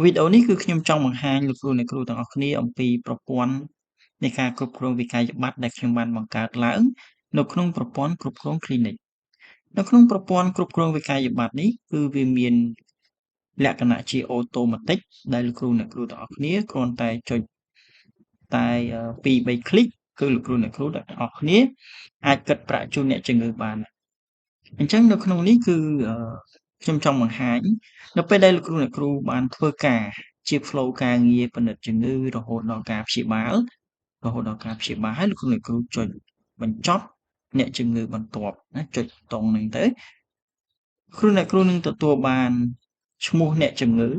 វីដេអូនេះគឺខ្ញុំចង់បង្ហាញលោកគ្រូអ្នកគ្រូទាំងអស់គ្នាអំពីប្រព័ន្ធនៃការគ្រប់គ្រងវិក្កយបត្រដែលខ្ញុំបានបង្កើតឡើងនៅក្នុងប្រព័ន្ធគ្រប់គ្រង Clinic នៅក្នុងប្រព័ន្ធគ្រប់គ្រងវិក្កយបត្រនេះគឺវាមានលក្ខណៈជា automatic ដែលលោកគ្រូអ្នកគ្រូទាំងអស់គ្នាគ្រាន់តែចុចតែ2 3 click គឺលោកគ្រូអ្នកគ្រូទាំងអស់គ្នាអាចគិតប្រាក់ជូនអ្នកជំងឺបានអញ្ចឹងនៅក្នុងនេះគឺខ្ញុំចង់បង្ហាញនៅពេលដែលលោកគ្រូអ្នកគ្រូបានធ្វើការជា flow ការងារពិនិត្យជំងឺរហូតដល់ការព្យាបាលរហូតដល់ការព្យាបាលហើយលោកគ្រូអ្នកគ្រូចុចបញ្ចប់អ្នកជំងឺបន្ទាប់ណាចុចតង់ហ្នឹងទៅគ្រូអ្នកគ្រូនឹងទទួលបានឈ្មោះអ្នកជំងឺ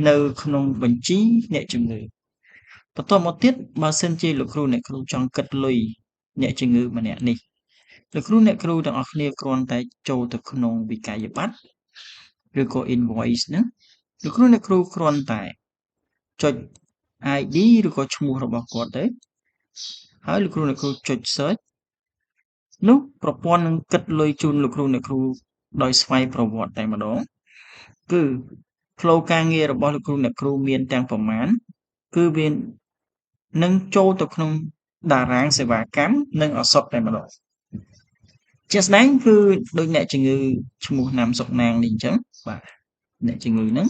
នៅក្នុងបញ្ជីអ្នកជំងឺបន្ទាប់មកទៀតបើសិនជាលោកគ្រូអ្នកគ្រូចង់គិតលុយអ្នកជំងឺម្នាក់នេះលោកគ្រូអ្នកគ្រូទាំងអស់គ្នាគ្រាន់តែចូលទៅក្នុងវិក្កយបត្រឬក៏ invoice ហ្នឹងលោកគ្រូអ្នកគ្រូគ្រាន់តែចុច ID ឬក៏ឈ្មោះរបស់គាត់ទៅហើយលោកគ្រូអ្នកគ្រូចុច search នោះប្រព័ន្ធនឹងគិតលុយជូនលោកគ្រូអ្នកគ្រូដោយស្វ័យប្រវត្តិតែម្ដងគឺ flow ការងាររបស់លោកគ្រូអ្នកគ្រូមានទាំងប្រមាណគឺវានឹងចូលទៅក្នុងតារាងសេវាកម្មនិងឱសថតែម្ដងជាក់ស្ដែងគឺដូចអ្នកជំងឺឈ្មោះណាំសុកណាងនេះអញ្ចឹងបាទអ្នកជំងឺហ្នឹង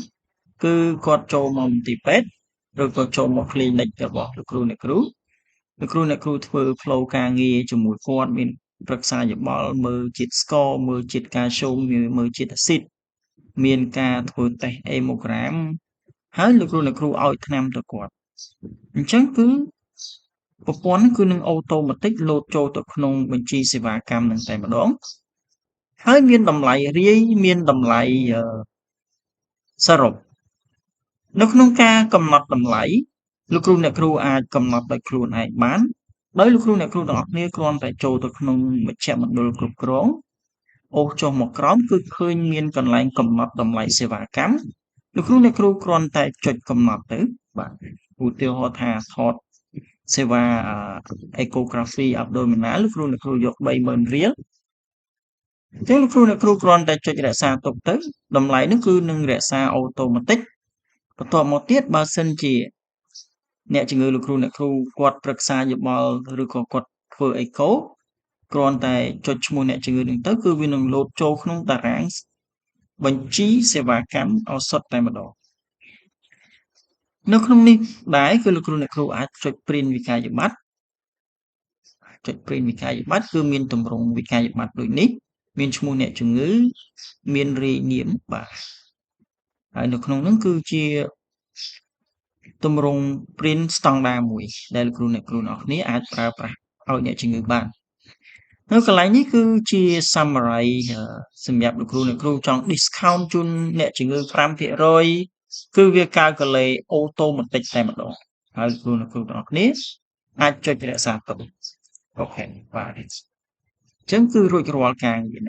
គឺគាត់ចូលមកមន្ទីរពេទ្យឬក៏ចូលមក clinic របស់លោកគ្រូអ្នកគ្រូលោកគ្រូអ្នកគ្រូធ្វើ flow ការងារជាមួយគាត់មានប្រឹក្សាយោបល់មើលជាតិស្ករមើលជាតិកាល់ស្យូមមើលជាតិអាស៊ីតមានការធ្វើតេស្តអេម៉ូក្រាមហើយលោកគ្រូអ្នកគ្រូឲ្យថ្នាំទៅគាត់អញ្ចឹងគឺប្រព័ន្ធគឺនឹង automatic លោតចូលទៅក្នុងបញ្ជីសេវាកម្មនឹងតែម្ដងហើយមានតម្លៃរាយមានតម្លៃសរុបនៅក្នុងការកំណត់តម្លៃលោកគ្រូអ្នកគ្រូអាចកំណត់ដោយខ្លួនឯងបានដោយលោកគ្រូអ្នកគ្រូទាំងអស់គ្នាគ្រាន់តែចូលទៅក្នុងមជ្ឈមណ្ឌលគ្រប់គ្រងអូសចុះមកក្រោមគឺឃើញមានកន្លែងកំណត់តម្លៃសេវាកម្មលោកគ្រូអ្នកគ្រូគ្រាន់តែចុចកំណត់ទៅបាទឧទាហរណ៍ថាថតសេវា echography abdominal លោកគ្រូអ្នកគ្រូយក30000រៀលអញ្ចឹងលោកគ្រូអ្នកគ្រូគ្រាន់តែចុចរក្សាទុកទៅតម្លៃនោះគឺនឹងរក្សា automatic បន្ទាប់មកទៀតបើសិនជាអ្នកជំងឺលោកគ្រូអ្នកគ្រូគាត់ប្រឹក្សាយោបល់ឬក៏គាត់ធ្វើអេកូគ្រាន់តែចុចឈ្មោះអ្នកជំងឺនឹងទៅគឺវានឹងលោតចូលក្នុងតារាងបញ្ជីសេវាកម្មឱសថតែម្ដងនៅក្នុងនេះដែរគឺលោកគ្រូអ្នកគ្រូអាចចុច print វិក្កយបត្រចុច print វិក្កយបត្រគឺមានទម្រង់វិក្កយបត្រដូចនេះមានឈ្មោះអ្នកជំងឺមានរាយនាមបាទហើយនៅក្នុងនោះគឺជាទម្រង់ print standard មួយដែលលោកគ្រូអ្នកគ្រូទាំងអស់គ្នាអាចប្រើប្រាស់ឲ្យអ្នកជំងឺបាននៅកន្លែងនេះគឺជា summary សម្រាប់លោកគ្រូអ្នកគ្រូចង់ discount ជូនអ្នកជំងឺ5%គឺវា calculate automatic តែម្ដងហើយលោកគ្រូអ្នកគ្រូទាំងអស់គ្នាអាចចុចរក្សាទុក OK បាទអញ្ចឹងគឺរួចរាល់ការងារ។